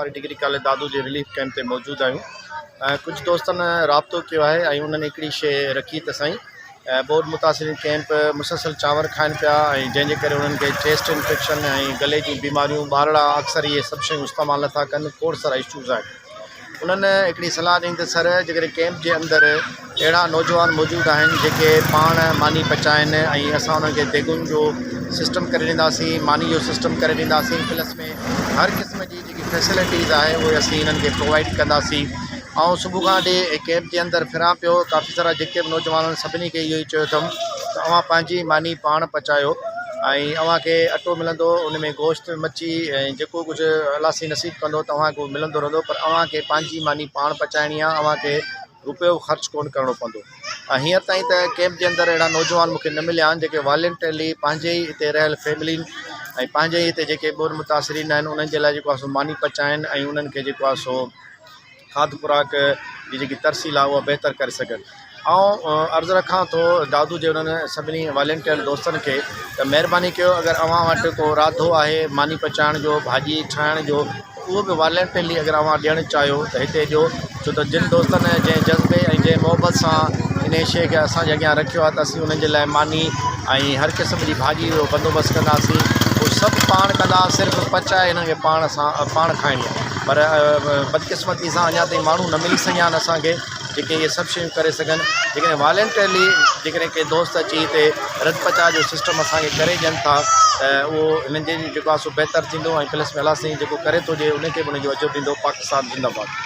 Bukhari degree college Dadu جي relief camp تي موجود آهيون ۽ ڪجهه دوستن رابطو ڪيو آهي ۽ انهن هڪڙي شيء رکي ته سائين ٻوڏ متاثرين ڪئمپ مسلسل چانور کائن پيا ۽ جنهن جي ڪري انهن کي چيسٽ انفيڪشن ۽ گلي جون بيماريون ٻارڙا اڪثر اهي سڀ شيون استعمال نٿا ڪن کوڙ سارا اشوز آهن انهن هڪڙي صلاح ڏني ته سر جيڪڏهن ڪئمپ جي اندر اهڙا نوجوان موجود آهن جيڪي پاڻ ماني پچائن ۽ اسان انهن کي ديڳن جو سسٽم ڪري ڏينداسين ماني جو سسٽم ڪري ڏينداسين پلس ۾ هر قسم جي جيڪي فيسلٽيز آهي اهي اسين انهن کي پرووائيڊ ڪنداسين آئون صبح کان وٺي ڪئمپ جي اندر ڦران پيو ڪافي سارا جيڪي به نوجوان آهن سڀني کي اهو ئي چيو اٿم ته اوهان پنهنجي ماني پاڻ پچايو ۽ اوهان کي اٽو ملندو ان ۾ گوشت مڇي ۽ جيڪو ڪجهه الله سائين نصيب ڪندو توهان کي اهو ملندو رهندو پر اوهان کي پنهنجي ماني پاڻ پچائڻي آهي اوهان کي روپيو به خرچ ڪونه ڪرڻو پوندو ۽ هينئر تائين ته ڪئمپ جي اندر اهڙا نوجوان مون کي نه مليا آهن جيڪي والنٽرلي پنهنجي ئي هتي رهيل فيملين ۽ پنهنجي ئي هتي جيڪي ٻوڏ متاثرين آهن انهن جي لاء جيڪو آهي سو ماني پچائن ۽ انهن کي جيڪو آهي سو کاڌ خوراڪ جي جيڪي ترسيل آهي اها بهتر ڪري سگهن. آئون عرض رکان ٿو دادو جي انهن سڀني والنٽيئر دوستن کي ته مهرباني ڪيو اگر اوهان وٽ ڪو راڌو آهي ماني پچائڻ جو ڀاڄي ٺاهڻ جو اهو به والنٽيئرلي اگر اوهان ڏيڻ چاهيو ته هتي ڏيو ڇو ته جن دوستن جنهن جذبي ۽ جنهن محبت سان انهي شيء کي اسان جي اڳيان رکيو آهي ته اسين انهن جي لاء ماني ۽ هر قسم جي ڀاڄي جو بندوبست ڪنداسين اهو سڀ پاڻ ڪندا صرف پچائي انهن کي پاڻ سان پاڻ کائڻي آهي پر بدقسمتي سان اڃا تائين ماڻهو نه ملي سگهيا آهن اسان کي جيڪي اهي سڀ شيون ڪري سگهن جيڪڏهن والنٽرلي جيڪڏهن ڪي دوست اچي هتي رڌ پچاء جو سسٽم اسان کي ڪري ڏين ٿا ته اهو هنن جي جيڪو آهي سو بهتر ٿيندو ۽ پلس ۾ الله سائين جيڪو ڪري ٿو ڏي ان کي به ان جو اجر ڏيندو پاڪستان زنده باد.